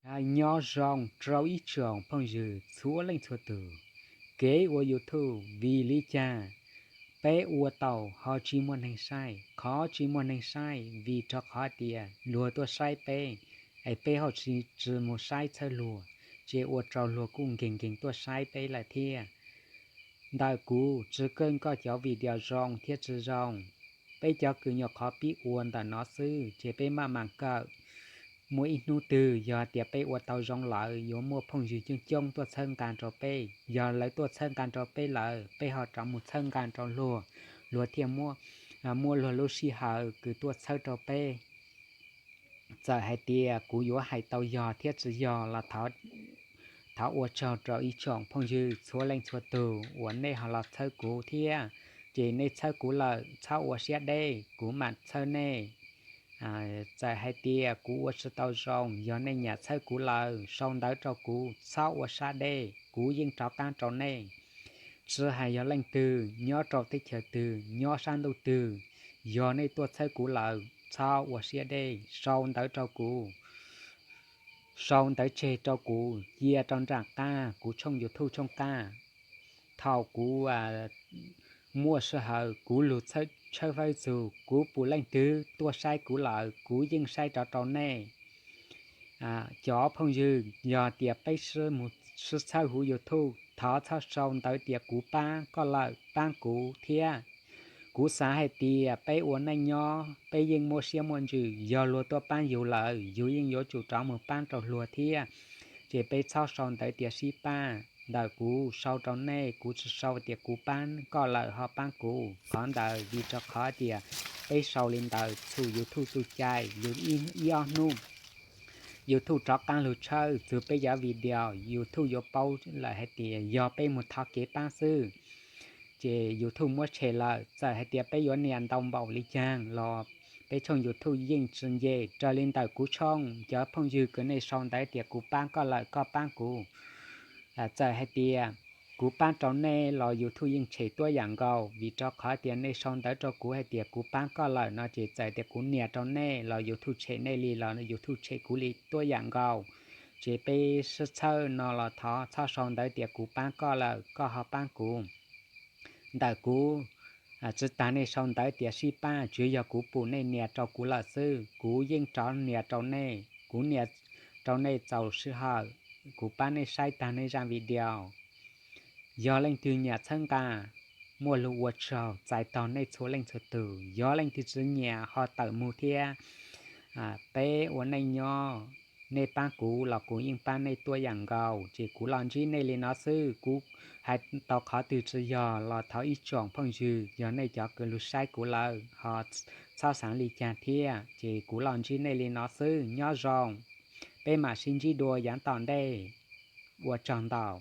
Nyob zoo rau ib tsoom phooj ywg txhua leej txhua tus. Kev ua YouTube vim li cas peb ua tau ho tsis muaj neeg saib? Qhov tsis muaj neeg saib vim rau qhov tias luag tuaj saib peb, es peb ho tsis mus saib txhawb luag, ces ua rau luag kuj nkees nkees tuaj saib peb lawm thiab. Ntawm kuv tsis kawg koj cov video zoo thiab tsis zoo, peb cov kws nyuam qhuav pib ua ntawm no xwb ces peb maj mam kawm. Muaj ib hnub twg yog tias peb ua tau zoo lawm yuav muaj phooj ywg coob coob tuaj txhawb nqa rau peb. Yog lawv tuaj txhawb nqa rau peb lawm, peb ho rov mus txhawb nqa rau luag, luag thiaj muaj luag lub sij hawm kws tuaj txhawb rau peb. Txawm hais tias kuv yuav hais tau yog thiab tsis yog los thov ua tsaug rau ib tsoom phooj ywg txhua leej txhua tus uas nej ho los txhawb kuv thiab. Ces nej txhawb kuv lawm txhob ua siab deb, kuv mam txhawb nej. Txawm hais tias kuv ua tsis tau zoo, yog nej nyiam txhawb kuv lawm sau ntawv rau kuv txhob ua siab deb, kuv yeej rov qab rau nej. Tsis hais yog leej twg nyob rau teb chaws twg, nyob sab ntuj twg, yog nej tuaj txhawb kuv lawm txhob ua siab deb, sau ntawv rau kuv, sau ntawv tseg rau kuv, cia rau nram qab kuv tshooj YouTube tshooj qab. Thaum kuv muaj sij hawm kuv lug tshawb fawb txug, kuv pum leej twg tuaj saib kuv lawm kuv yeej saib rov rau nej. Cov phooj ywg, yog tias peb sib txhawb huv YouTube, thov txhob sau ntawv tias kuv pab koj lawm, pab kuv thiab. Kuv xav hais tias peb ua neej nyob peb yeej muaj siab muaj ntsws, yog luag tuaj pab yus lawm yus yeej yuav tsum rov mus pab rau luag thiab. Ces peb txhob sau ntawv tias sib pab. Ntawm kuv sau rau nej, kuv tsis sau tias kuv pab koj lawm ho pab kuv. Qhov ntawd vim rau qhov tias peb sau li ntawd txhum YouTube txuj cai, yus ib ob hnub YouTube rov qab lug tshawb txug peb cov video, YouTube yuav paub lawm hais tias yog peb mus thov kev pab xwb, ces YouTube muab tshem lawm. Txawm hais tias peb yuav nias ntau npaum li caag los peb tshooj YouTube yeej tsis nce. Raws li ntawm kuv tshooj, cov phooj ywg kws nej sau ntawv tias kuv pab koj lawm koj pab kuv, txawm hais tias kuv pab rau nej los YouTube yeej tshem tuab yam nkaus, vim rau qhov tias nej sau ntawv rau kuv hais tias kuv pab koj lawm no ces txawm tias kuv nias rau nej los YouTube tshem nej li los YouTube tshem kuv li tuab yam nkaus. Ces peb sib txhawb no los thov txhob sau ntawv tias kuv pab koj lawm koj ho pab kuv. Ntawm kuv, tsis tas nej sau ntawv tias sib pab, tsuav yog kuv pum nej nias rau kuv lawm xwb, kuv yeej rov nias rau nej. Kuv nias rau nej txaus sij hawm, kuv pab nej saib tag nej zaj video. Yog leej twg nyiam txhawb nqa, muaj lug ua tsaug txais tog nej txhua leej txhua tug. Yog leej twg tsis nyiam ho tawm mus thiab. Peb ua neej nyob, nej pab kuv los kuv yeej pab nej tuab yam nkaus. Ces kuv los ntsib nej li no xwb, kuv hais tau qhov twg tsis yog los thov ib tsoom phooj ywg, yog nej cov kws lug saib kuv lawm ho txhob xaav li cas thiab. Ces kuv los ntsib nej li no xwb, nyob zoo, peb mam sib ntsib dua yav tom ntej. Ua tsaug ntau.